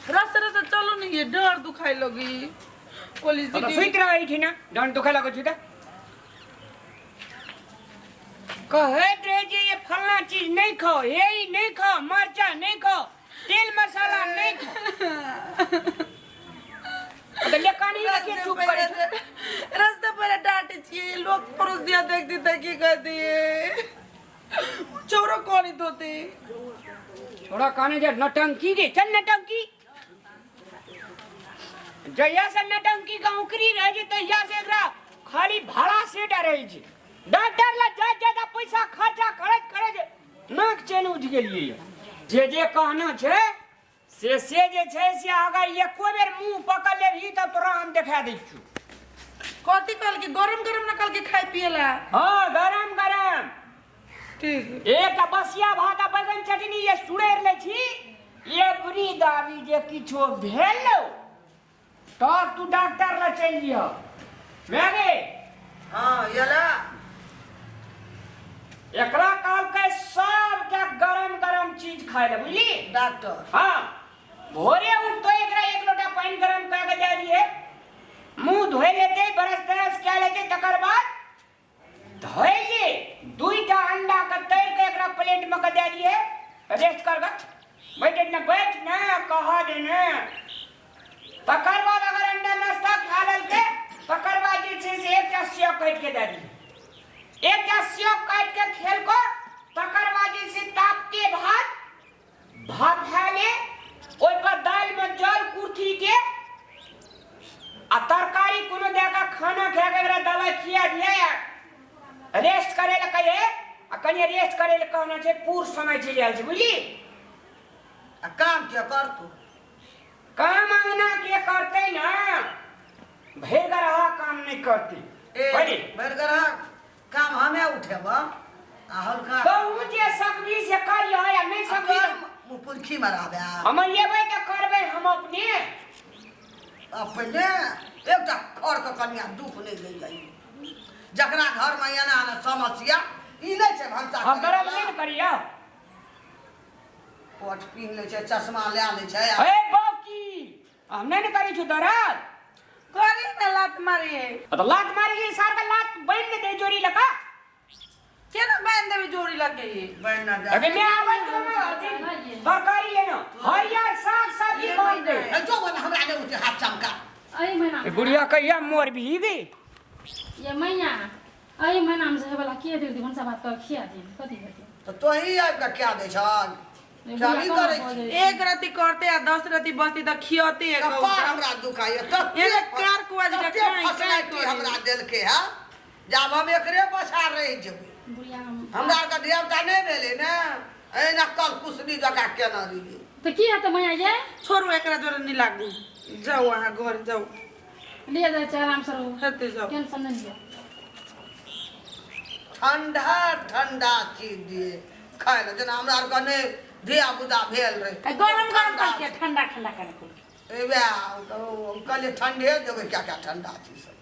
रस रस चलो नहीं ये डर दुखाई लगी पुलिस तो सुति रह एहिठिना जहन दुखै लगै छै तऽ कहैत रहै जे ये फल्लाँ चीज नहि खाओ हे ई नहि खाओ मरचा नहि खाओ तेल मसाला नहि खाओ तऽ लेकानी रखिए चुप करै छै। रास्ते पर डांटे छिए लोग पड़ोसिया देख दी त की कह दिए छोरो कौन धोते छोड़ा काने जे नौटंकी गे चल नौटंकी जहिया से नौटंकी के औकरी रहे छै तहिया से एकरा खाली भाड़ा से डरे छै डॉक्टर ला जा ज्यादा पैसा खर्चा करैत करैत नाक चैन उठि गेलियै जे जे कहना छै से जे छै से अगर एको बेर मुंह पकड़ लेबही तऽ तोरा हम देखा दै छियौ। कथी कहल कि गरम गरम न कहल कि खाय पिए ला? हाँ, गरम गरम। ठीक। एकटा बसिया भात आ बैगन चटनी जे सुड़ैर लै छी, एबरी दाबी जे किछो भेलौ तऽ तू डॉक्टर लग चलि जिह। भए गेल? हाँ, एला। एकरा कहलकै सबके गरम गरम चीज खाय लए, बुझली? डॉक्टर। हाँ, भोरे उठतो एकरा एक लोटा पानि गरम कए के दए दिहे, मुंह धोइ लेतै, ब्रश त्रश कए लेतै, तकर बाद धोइले दुईटा अंडा के तैर के एकरा प्लेट में के दए दिहे। रेस्ट कर ग, बैठ न, बैठ न, कह दे न। तकर बाद अगर अंडा नाश्ता खा लेलकै तकर बाद जे छै से एकटा सेब काटि के दए दिहे। एकटा सेब काटि के खेलको तकर बाद जे छै तापते भात भात खाय ले, ओहि पर दालि में जल कुर्थी के आ तरकारी कोनो दए के खाना खा के एकरा दवाई खिया दिए। रेस्ट करे लए कहिए आ कनि रेस्ट करे लए कहना छै, पूर समय चलि आयल छै, बुझली? आ काम के करतौ? काम अंगना के करतै ना, भरि गरहा काम नहि करतै। ए, बुझली? भरि गरहा काम हमे उठेब आ हल्का कहूँ जे सकबी से करिह या नहि सकबी कर मुँह पुरखी मराबे। हम एबै तऽ करबै हम अपने। अपने एकटा खर के कनिया दुख नहि दैया, जकरा घर में एना एना समस्या ई नहि छै भनसा हम करे दरद वला। नहि ने करियौ। कोट पीन लै छै, चश्मा लए लै छै। हे बाकी हम नहि ने करै छी दरद। करी ना लात मारिए। तो लात मारे के सार का लात बांध ने दे जोरी लगा। केना बांध देबे जोरी लगे? बांध ना दे। अबे मैं आवाज तो मैं तरकारी लेना, हरियर साग सब्जी बांध दे। ए, जो बना हमरा ने उठे हाथ चमका। एहि महीना ए बुढ़िया कहिया मोर भी गई? ये मैया, एहि महीना में जे वाला के दिल भनसा भात कर खिया दिन कथी हेतै? तो तोही आबि कऽ क्या दै छह? क्या नहीं करै छी? एक रति करते आ 10 रति बसती त खियते। एक कपार हमरा दुखाइए तते। एने कार कुआज के तते काई काई फसलाइटी करी। हमरा देलकै है, जाब हम एकरे पछाड़ रहि जेबै। बुढ़िया हमरा आरके धियापुता नहि भेलै ने, एहिना कल कुसनी जकाँ केना रहियै। तऽ की हेतै मैया ये? छोड़ू, एकरा जोरे नहीं लागू, जाउ अहाँ घर जाउ। लिए जाइ छै, आराम से रहू। हेतै जाउ। टेंशन नहि लिअ। ठंडा ठंडा चीज दिए खाय लए, जेना हमरा आरके नहि धिया पुता भेल रहै। आ गरम गरम करके ठंडा ठंडा करे कुल। ए वएह कहलियै ठंडे देबै, क्या क्या ठंडा चीज सब,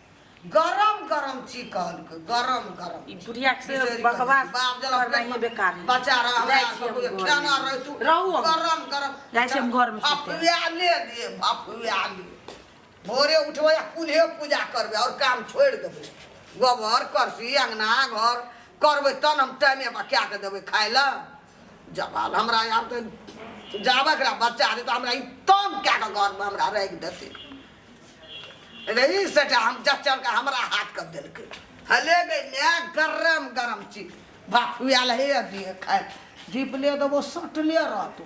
गरम गरम चीज कहलकै, गरम गरम। ई बुढ़िया के से बिसरि गेलियै। बकवास बाप जेना करनाइ पेटमे बेकार है। बच्चा रह हमरा जाइ छियै सबके हम खाना घरमे। रहै तू रहू हम। गरम गरम। जाइ छियै हम घरमे सुतै। भफुआ ले दिए, भफुआ ले। भोरे उठबै आ कुल्हे पूजा करबै और काम छोड़ि देबै, गोबर करसी अंगना घर करबै, तहन हम टाइमे पर कए कऽ देबै खाय लए। जवाल हमरा आब तऽ जाबे एकरा बच्चा हेतै तऽ हमरा ई तंग कए कऽ घरमे हमरा राखि देतै। रे ई सेटा हम जच्चन के हमरा हाथ के देलकै, हले गई ने गरम गरम चीज भाफुआ लहे दिए खाय, झिपले देबो सटले रहतौ।